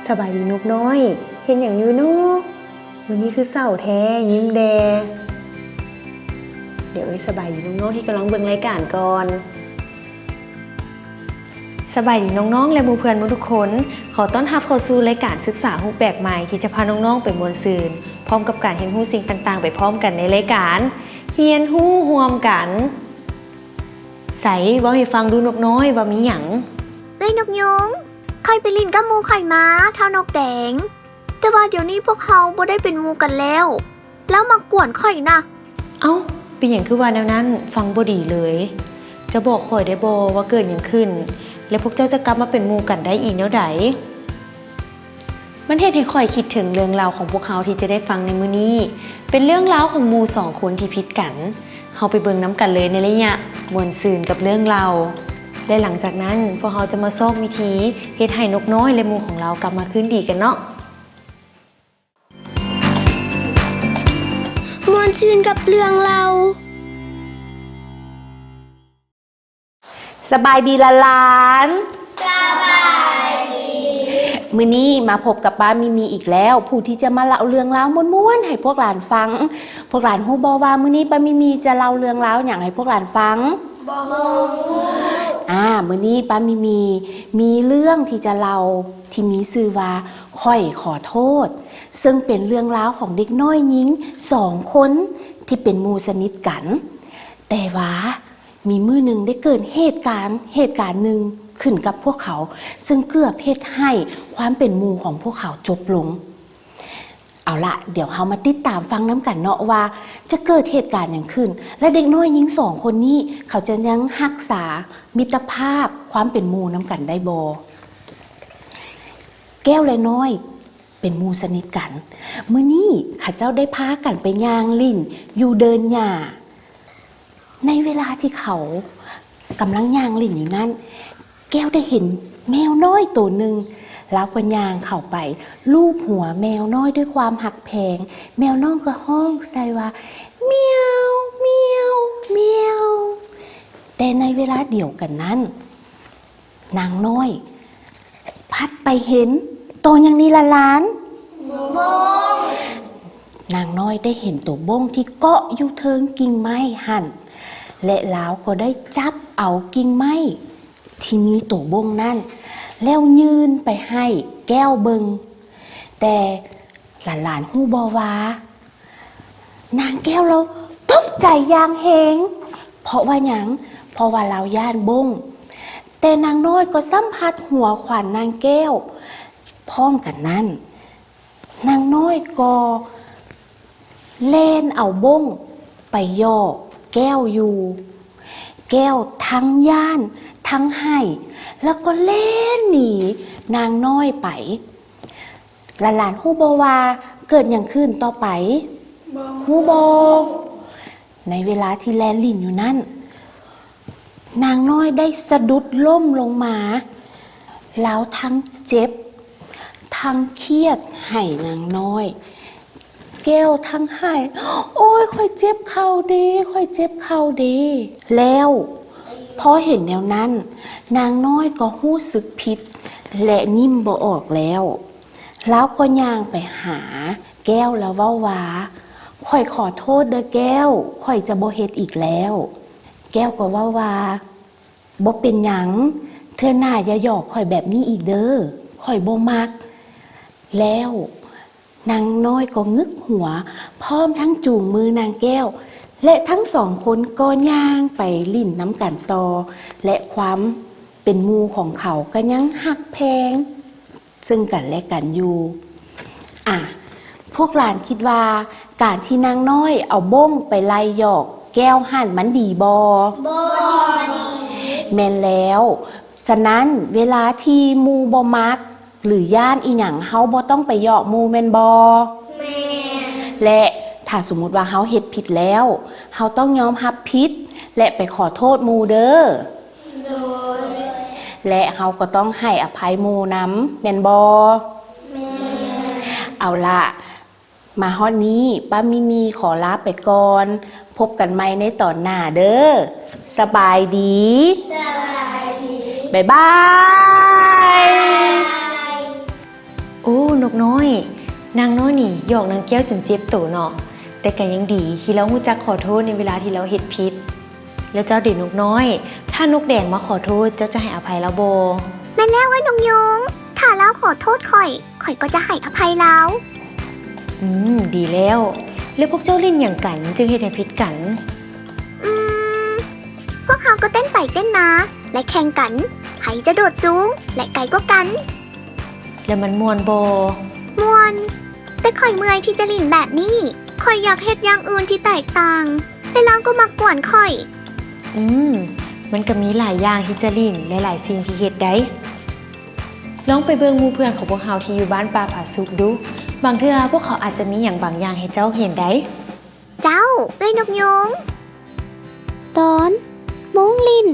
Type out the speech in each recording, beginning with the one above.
ສະບາຍດີນົກນ້ອຍ ເຮັດຫຍັງຢູ່ນໍ? ມື້ນີ້ຄືເສົ້າແທ້ ຍິ້ມແດ່. ດຽວເອື້ອຍສະບາຍດີນ້ອງໆທີ່ກຳລັງເບິ່ງລາຍການກ່ອນ. ສະບາຍດີນ້ອງໆ ແລະ ໝູ່ເພື່ອນໝົດທຸກຄົນ. ຂໍຕ້ອນຮັບເຂົ້າສູ່ລາຍການສຶກສາຮູບແບບໃໝ່ ທີ່ຈະພານ້ອງໆໄປມ່ວນຊື່ນ ພ້ອມກັບການຮຽນຮູ້ສິ່ງຕ່າງໆໄປພ້ອມກັນໃນລາຍການ ຮຽນຮູ້ຮ່ວມກັນ. ໃສ ເວົ້າໃຫ້ຟັງດູນົກນ້ອຍ ວ່າມີຫຍັງ? ເອື້ອຍນົກຍູງ, ຂ້ອຍໄປຫຼິ້ນກັບໝູ່ຂ້ອຍມາ ທ້າວນົກແດງ. ແຕ່ວ່າດຽວນີ້ພວກເຮົາບໍ່ໄດ້ເປັນໝູ່ກັນແລ້ວ. ລາວມັກກວນຂ້ອຍນະ. ເອົ້າ, ເປັນຫຍັງຄືວ່າແນວນັ້ນ? ຟັງບໍ່ດີເລີຍ. ຈະບອກຂ້ອຍໄດ້ບໍ່ວ່າເກີດຫຍັງຂຶ້ນ ແລະ ພວກເຈົ້າຈະກັບມາເປັນໝູ່ກັນໄດ້ອີກແນວໃດ? ມັນເຮັດໃຫ້ຂ້ອຍຄິດເຖິງເລື່ອງລາວຂອງພວກເຮົາທີ່ຈະໄດ້ຟັງໃນມື້ນີ້ ເປັນເລື່ອງລາວຂອງໝູ່ສອງຄົນທີ່ຜິດກັນ. ເຮົາໄປເບິ່ງນຳກັນເລີຍໃນໄລຍະມ່ວນຊື່ນກັບເລື່ອງເລົ່າ ແລະ ຫຼັງຈາກນັ້ນ ພວກເຮົາຈະມາຊອກວິທີເຮັດໃຫ້ນົກນ້ອຍ ແລະ ໝູ່ຂອງລາວກັບມາຄືນດີກັນເນາະ. ມ່ວນຊື່ນກັບເລື່ອງເລົ່າ. ສະບາຍດີຫຼານໆ. ສະບາຍດີ. ມື້ນີ້ມາພົບກັບປ້າມີມີອີກແລ້ວ ຜູ້ທີ່ຈະມາເລົ່າເລື່ອງລາວມ່ວນໆໃຫ້ພວກຫຼານຟັງ. ພວກຫຼານຮູ້ບໍ່ວ່າມື້ນີ້ປ້າມີມີຈະເລົ່າເລື່ອງລາວຫຍັງໃຫ້ພວກຫຼານຟັງ? ບໍ່ຮູ້. ອາ ມື້ນີ້ປ້າມີມີມີເລື່ອງທີ່ຈະເລົ່າ ທີ່ມີຊື່ວ່າ ຂ້ອຍຂໍໂທດ ເຊິ່ງເປັນເລື່ອງລາວຂອງເດັກນ້ອຍຍິງສອງຄົນທີ່ເປັນໝູ່ສະໜິດກັນ. ແຕ່ວ່າມີມື້ໜຶ່ງໄດ້ເກີດເຫດການ ເຫດການໜຶ່ງຂຶ້ນກັບພວກເຂົາ ເຊິ່ງເກືອບເຮັດໃຫ້ຄວາມເປັນໝູ່ຂອງພວກເຂົາຈົບລົງ. ເອົາລະ ດຽວເຮົາມາຕິດຕາມຟັງນຳກັນເນາະວ່າ ຈະເກີດເຫດການຫຍັງຂຶ້ນ ແລະ ເດັກນ້ອຍຍິງສອງຄົນນີ້ ເຂົາຈະຍັງຮັກສາມິດຕະພາບຄວາມເປັນໝູ່ນຳກັນໄດ້ບໍ່? ແກ້ວ ແລະ ນ້ອຍ ເປັນໝູ່ສະໜິດກັນ. ມື້ນີ້ເຂົາເຈົ້າໄດ້ພາກັນໄປຍ່າງຫຼິ້ນຢູ່ເດີ່ນຫຍ້າ. ໃນເວລາທີ່ເຂົາກຳລັງຍ່າງຫຼິ້ນຢູ່ນັ້ນ ແກ້ວໄດ້ເຫັນແມວນ້ອຍໂຕໜຶ່ງ. ລາວກໍຍ່າງເຂົ້າໄປລູບຫົວແມວນ້ອຍດ້ວຍຄວາມຮັກແພງ. ແມວນ້ອຍກໍຮ້ອງໃສ່ວ່າ ມຽວ ມຽວ ມຽວ. ແຕ່ໃນເວລາດຽວກັນນັ້ນ ນາງນ້ອຍພັດໄປເຫັນໂຕຫຍັງນີ້ລະຫຼານ? ບົ້ງ. ນາງນ້ອຍໄດ້ເຫັນໂຕບົ້ງທີ່ເກາະຢູ່ເທິງກິ່ງໄມ້ຫັ້ນ ແລະ ລາວກໍໄດ້ຈັບເອົາກິ່ງໄມ້ທີ່ມີໂຕບົ້ງນັ້ນ ແລ້ວຍື່ນໄປໃຫ້ແກ້ວເບິ່ງ. ແຕ່ຫຼານໆຮູ້ບໍ່ວ່າ ນາງແກ້ວລາວຕົກໃຈຢ່າງແຮງ. ເພາະວ່າຫຍັງ? ເພາະວ່າລາວຢ້ານບົ້ງ. ແຕ່ນາງນ້ອຍກໍຊ້ຳພັດຫົວຂວັນນາງແກ້ວ. ພ້ອມກັນນັ້ນ ນາງນ້ອຍກໍແລ່ນເອົາບົ້ງໄປຢອກແກ້ວຢູ່. ແກ້ວທັງຢ້ານທັງໄຫ້ ແລ້ວກໍແລ່ນໜີນາງນ້ອຍໄປ. ຫຼານໆຮູ້ບໍ່ວ່າເກີດຫຍັງຂຶ້ນຕໍ່ໄປ? ຮູ້ບໍ່? ໃນເວລາທີ່ແລ່ນຫຼິ້ນຢູ່ນັ້ນ ນາງນ້ອຍໄດ້ສະດຸດລົ້ມລົງມາ. ລາວທັງເຈັບ ທັງຄຽດໃຫ້ນາງນ້ອຍ. ແກ້ວທັງໄຫ້ ໂອ້ຍ ຂ້ອຍເຈັບເຂົ່າເດ ຂ້ອຍເຈັບເຂົ່າເດ. ແລ້ວ ພໍເຫັນແນວນັ້ນ ນາງນ້ອຍກໍຮູ້ສຶກຜິດ ແລະ ຍິ້ມບໍ່ອອກແລ້ວ. ລາວກໍຍ່າງໄປຫາແກ້ວ ແລ້ວເວົ້າວ່າ ຂ້ອຍຂໍໂທດເດີແກ້ວ ຂ້ອຍຈະບໍ່ເຮັດອີກແລ້ວ. ແກ້ວກໍເວົ້າວ່າ ບໍ່ເປັນຫຍັງ ເທື່ອໜ້າຢ່າຢອກຂ້ອຍແບບນີ້ອີກເດີ ຂ້ອຍບໍ່ມັກ. ແລ້ວ ນາງນ້ອຍກໍງຶກຫົວ ພ້ອມທັງຈູງມືນາງແກ້ວ ແລະ ທັງສອງຄົນກໍຍ່າງໄປຫຼິ້ນນຳກັນຕໍ່ ແລະ ຄວາມເປັນໝູ່ຂອງເຂົາກໍຍັງຮັກແພງເຊິ່ງກັນແລະກັນຢູ່. ອາ ພວກຫຼານຄິດວ່າການທີ່ນາງນ້ອຍເອົາບົ້ງໄປໄລ່ຢອກແກ້ວຫັ້ນມັນດີບໍ່? ບໍ່ດີ. ແມ່ນແລ້ວ. ສະນັ້ນ ເວລາທີ່ໝູ່ບໍ່ມັກ ຫຼື ຢ້ານອີ່ຫຍັງ ເຮົາບໍ່ຕ້ອງໄປຢອກໝູ່ແມ່ນບໍ່? ແມ່ນ. ແລະ ຖ້າສົມມຸດວ່າເຮົາເຮັດຜິດແລ້ວ ເຮົາຕ້ອງຍອມຮັບຜິດ ແລະ ໄປຂໍໂທດໝູ່ເດີ. ໂດຍ. ແລະ ເຮົາກໍຕ້ອງໃຫ້ອະໄພໝູ່ນຳ ແມ່ນບໍ່? ແມ່ນ. ເອົາລະ ມາຮອດນີ້ ປ້າມີມີຂໍລາໄປກ່ອນ. ພົບກັນໃໝ່ໃນຕອນໜ້າເດີ. ສະບາຍດີ. ສະບາຍດີ. ບາຍບາຍ. ບາຍ. ໂອ້ ນົກນ້ອຍ, ນາງນ້ອຍນີ້ຫຍອກນາງແກ້ວຈົນເຈັບໂຕເນາະ, ແຕ່ກໍຍັງດີທີ່ລາວຮູ້ຈັກຂໍໂທດໃນເວລາທີ່ລາວເຮັດຜິດ. ແລ້ວເຈົ້າເດ ນົກນ້ອຍ, ຖ້ານົກແດງມາຂໍໂທດ ເຈົ້າຈະໃຫ້ອະໄພລາວບໍ່? ແມ່ນແລ້ວເອີຍນົກຍູງ, ຖ້າລາວຂໍໂທດຂ້ອຍ, ຂ້ອຍກໍຈະໃຫ້ອະໄພລາວ. ອືມ, ດີແລ້ວ. ແລ້ວພວກເຈົ້າຫຼິ້ນຫຍັງກັນຈຶ່ງເຮັດໃຫ້ຜິດກັນ? ອືມ, ພວກເຮົາກໍເຕັ້ນໄປເຕັ້ນມາ ແລະ ແຂ່ງກັນ, ໃຜຈະໂດດສູງ ແລະ ໄກກວ່າກັນ. ແລ້ວມັນມ່ວນບໍ່? ມ່ວນ, ແຕ່ຂ້ອຍເມື່ອຍທີ່ຈະຫຼິ້ນແບບນີ້. ຂ້ອຍຢາກເຮັດຢ່າງອື່ນທີ່ແຕກຕ່າງ, ແຕ່ລາວກໍມັກກວນຂ້ອຍ. ອືມ, ມັນກໍມີຫຼາຍຢ່າງທີ່ຈະຫຼິ້ນ ແລະ ຫຼາຍສິ່ງທີ່ເຮັດໄດ໋. ລອງໄປເບິ່ງໝູ່ເພື່ອນຂອງພວກເຮົາທີ່ຢູ່ບ້ານປ່າຜາສຸກດູ, ບາງເທື່ອພວກເຂົາອາດຈະມີຫຍັງບາງຢ່າງໃຫ້ເຈົ້າເຫັນໄດ໋. ເຈົ້າ, ເອື້ອຍນົກຍູງ. ຕອນ ໂມງຫຼິ້ນ.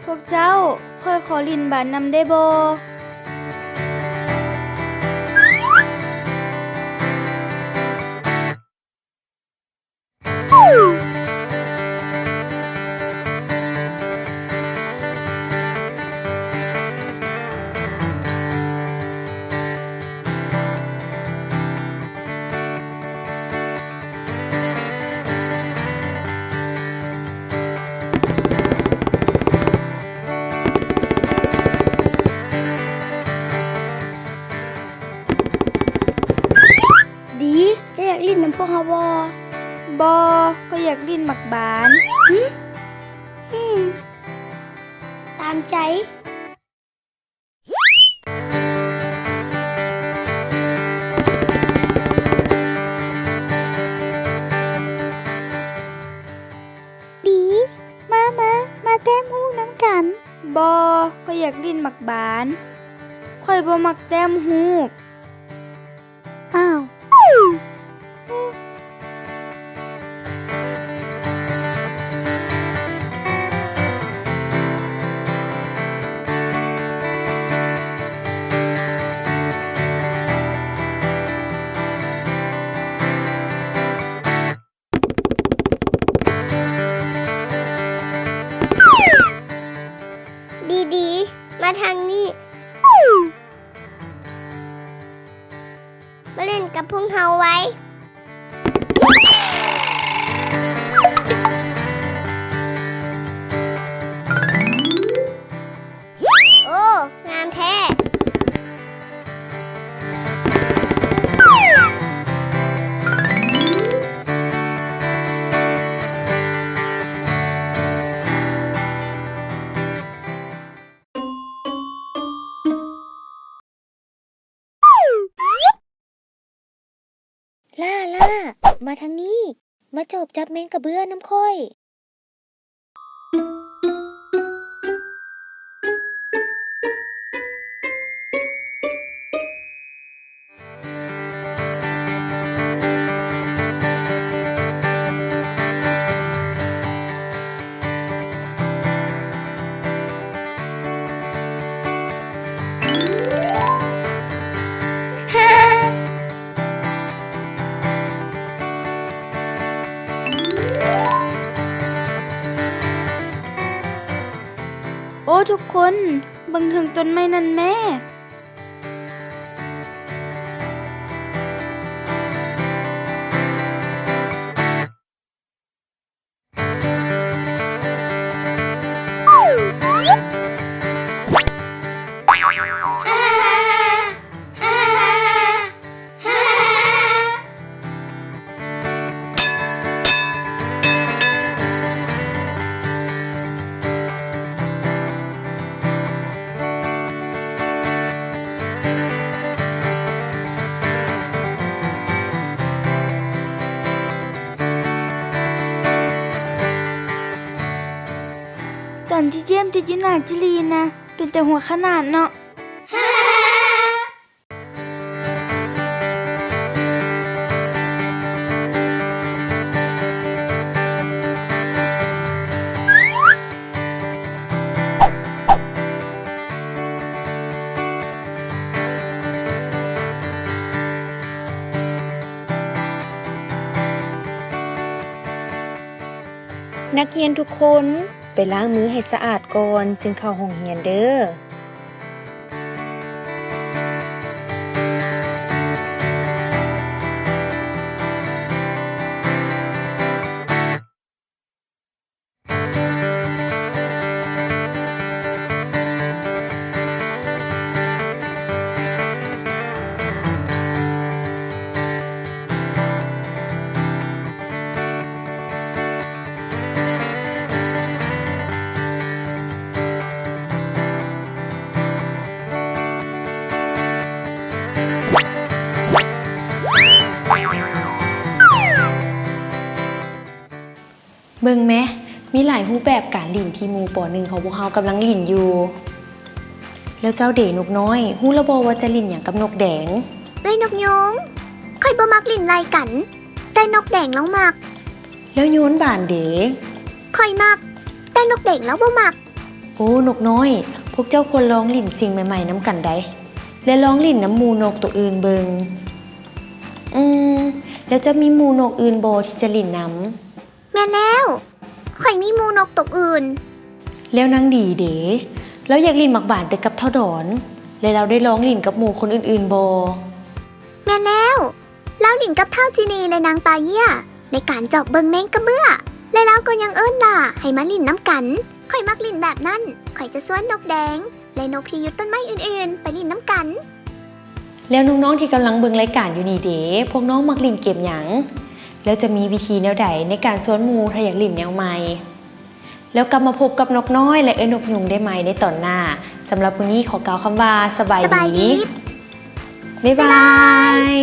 ພວກເຈົ້າ, ຂ້ອຍຂໍຫຼິ້ນບານນຳໄດ້ບໍ່? ດີ ເຈົ້າຢາກຫຼິ້ນນຳພວກເຮົາບໍ່? ບໍ່, ຂ້ອຍຢາກຫຼິ້ນໝາກບານ. ຫຶ? ອືມ, ຕາມໃຈ. ດີ, ມາ, ມາ, ມາແຕ້ມຮູບນຳກັນ. ບໍ່, ຂ້ອຍຢາກຫຼິ້ນໝາກບານ. ຂ້ອຍບໍ່ມັກແຕ້ມຮູບ. ອ້າວ. ດີໆ ມາທາງນີ້. ມາຫຼິ້ນກັບພວກເຮົາໄວ. ໂອ້ ງາມແທ້. ຫຼ້າ, ຫຼ້າ, ມາທາງນີ້, ມາໂຈບຈັບແມງກະເບື້ອນຳຂ້ອຍ. ໂອ້ ທຸກຄົນ, ເບິ່ງເທິງຕົ້ນໄມ້ນັ້ນແມ້. ຕອນທີ່ຢ້ຽມຕິດຢູ່ໜ້າຈິລີນະ ເປັນຕາຫົວຂະໜາດເນາະ. ນັກຮຽນທຸກຄົນ ໄປລ້າງມືໃຫ້ສະອາດກ່ອນຈຶ່ງເຂົ້າໂຮງຮຽນເດີ້. ເບິ່ງແມະ ມີຫຼາຍຮູບແບບການຫຼິ້ນທີ່ໝູ່ ປໍໜຶ່ງ ຂອງພວກເຮົາກຳລັງຫຼິ້ນຢູ່. ແລ້ວເຈົ້າເດ ນົກນ້ອຍ, ຮູ້ແລ້ວບໍ່ວ່າຈະຫຼິ້ນຫຍັງກັບນົກແດງ? ເອື້ອຍນົກຍູງ, ຂ້ອຍບໍ່ມັກຫຼິ້ນໄລ່ກັນ, ແຕ່ນົກແດງລາວມັກ. ແລ້ວໂຍນບານເດ? ຂ້ອຍມັກ, ແຕ່ນົກແດງລາວບໍ່ມັກ. ໂອ້ ນົກນ້ອຍ, ພວກເຈົ້າຄວນລອງຫຼິ້ນສິ່ງໃໝ່ໆນຳກັນໄດ໋ ແລະ ລອງຫຼິ້ນນຳໝູ່ນົກໂຕອື່ນເບິ່ງ. ອືມ, ແລ້ວເຈົ້າມີໝູ່ນົກອື່ນບໍ່ທີ່ຈະຫຼິ້ນນຳ? ແມ່ນແລ້ວ, ຂ້ອຍມີໝູ່ນົກຕົກອື່ນ. ແລ້ວນາງດີເດ? ລາວຢາກຫຼິ້ນໝາກບານແຕ່ກັບທ້າວດອນ, ແລະ ລາວໄດ້ລອງຫຼິ້ນກັບໝູ່ຄົນອື່ນໆບໍ່? ແມ່ນແລ້ວ, ລາວຫຼິ້ນກັບທ້າວຈີນີ ແລະ ນາງປາເຢ້ຍ ໃນການຈອກເບິ່ງແມງກະເບື້ອ, ແລະ ລາວກໍຍັງເອີ້ນວ່າໃຫ້ມາຫຼິ້ນນຳກັນ. ຂ້ອຍມັກຫຼິ້ນແບບນັ້ນ, ຂ້ອຍຈະຊວນນົກແດງ ແລະ ນົກທີ່ຢູ່ຕົ້ນໄມ້ອື່ນໆໄປຫຼິ້ນນຳກັນ. ແລ້ວນ້ອງໆທີ່ກຳລັງເບິ່ງລາຍການຢູ່ນີ້ເດ? ພວກນ້ອງມັກຫຼິ້ນເກມຫຍັງ? ແລ້ວຈະມີວິທີແນວໃດໃນການຊວນໝູ່ຖ້າຢາກຫຼິ້ນແນວໃໝ່? ແລ້ວກັບມາພົບກັບນົກນ້ອຍ ແລະ ເອື້ອຍນົກຍູງໄດ້ໃໝ່ໃນຕອນໜ້າ. ສຳລັບມື້ນີ້ຂໍກ່າວຄຳວ່າ ສະບາຍດີ. ສະບາຍດີ. ບາຍບາຍ. ບາຍບາຍ.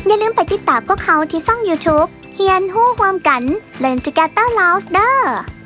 ຢ່າລືມໄປຕິດຕາມພວກເຮົາທີ່ຊ່ອງ YouTube ຮຽນຮູ້ຮ່ວມກັນ Learn Together Laos ເດີ້.